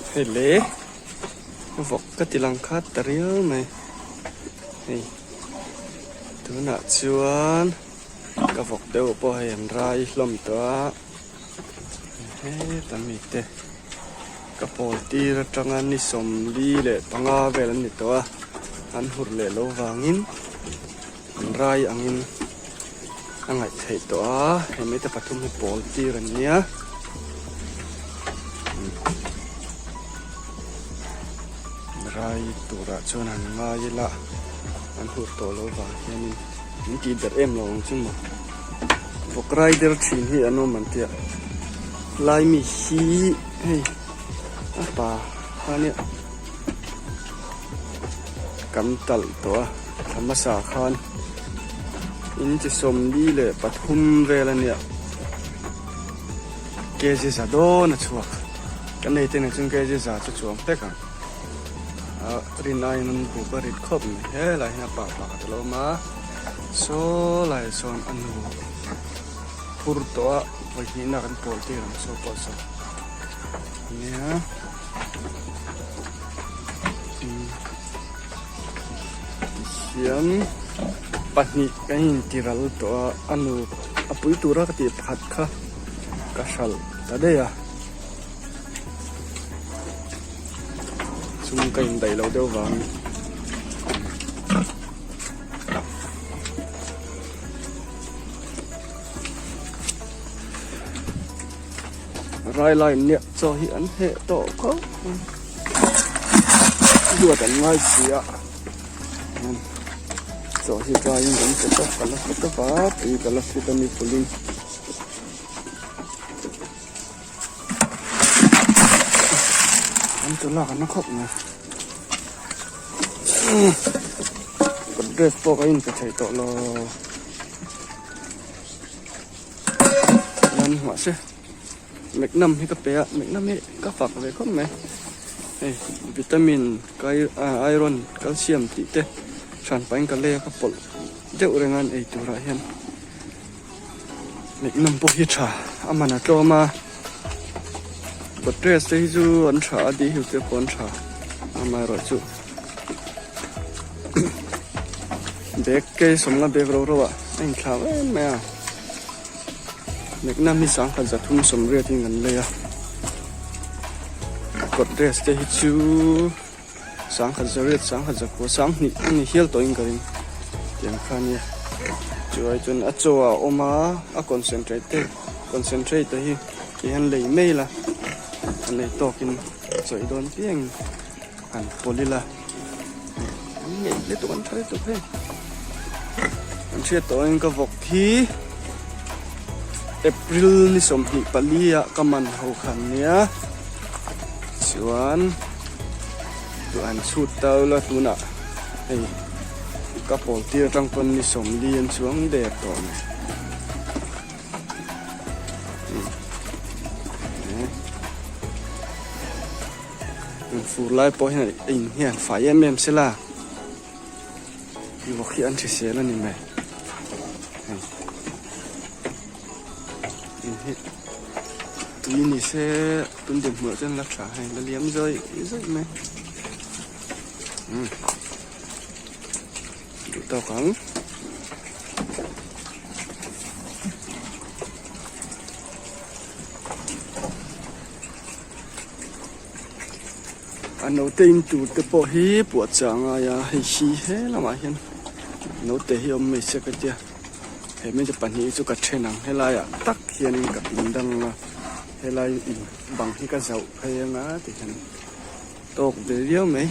Hei le vawk ka ti lang khat ta riau mai hei tunah chuan ka vawk deuh pawh hei an rai hlawm tawh a heta mite ka pawl tir atanga ni 45 vel an ni tawh a an hur leh lo vangin an rai angin a ngaih theih tawh a hei mite pathum hi pawl tir an nia rai turah chuan han ngai ila an hur tawh lo vang hianin min tih der em lo ang chu maw vawk rai der thin hi an awm an tia lai mi hi hei a pa kha nia kan talh tawh a thla hmasa khan inchi 43 vel a nia kg za dawn a chhuak kan nei te nen chuan kg za chu chuang hlek ang a rin aiin an buk a rit khawp mai helai hian a pa pakhat a lo awm a saw laiah sawn a nu phur tawh a vawi hnihna kan pawl tir ang saw pawh saw nia. Tihian pahnih kan intiral tawh a, a nu a pui tura ka tih pakhat kha ka hralh ta daih a, chung ka indaih loh deuh vangin. Rai lai nia chaw hi an heh tawh khawp mai duat an ngai si a chaw hi tlaiin kan pe tawp ka la pe tawp a tui ka la fit a ni pulin an chaw lak an na khawp mai ka dress pawh ka inpe thei tawh lo. Lan mahse Magnum hi ka pe a Magnum hi ka fak ve khawp mai hei vitamin iron calcium tih te hran pahin ka lei a ka pawlh deuh reng a an ei turah hian Magnum pawh hi tha a man a tlawm a Godrej te hi chu an tha a dihil te pawh an tha amaherawhchu Bag kei sawmna bag ro ro ah a inthlau em mai a Magnum hi 1380 in kan lei a Godrej te hi chu 1800 1900 2000 a ni hial tawhin ka ring tiang kha ania chuai chuan a chaw ah a awm a a concentrate te concentrate te hi tihian lei mai ila a nei tawkin chawi dawn piang in. Han pawlh ila an ngeih lutuk an tha lutuk hei an hriat tawh in ka vawk hi April ni 24 ah ka man ho khan nia chuan duh han chhut ta ula tunah hei ka pawl tir atang pawn ni 40 an chuang der tawh mai. Fur lai pawh hian a in hian fai em em se la vawk hi an hrisel a ni mai hei in hi tui ni se tun dinhmun ah chuan la tha hei la liam zawih zawih mai umm duh tawk ang. A naute in tur te pawh hi puahchah a ngai a hei hi he lamah hian naute hi awm mai se ka tia he hmeichhe pahnih hi chu ka then ang helaiah tak hianin ka pin dang a helai in bang hi ka zauh phei anga ti hian tawk ve viau mai.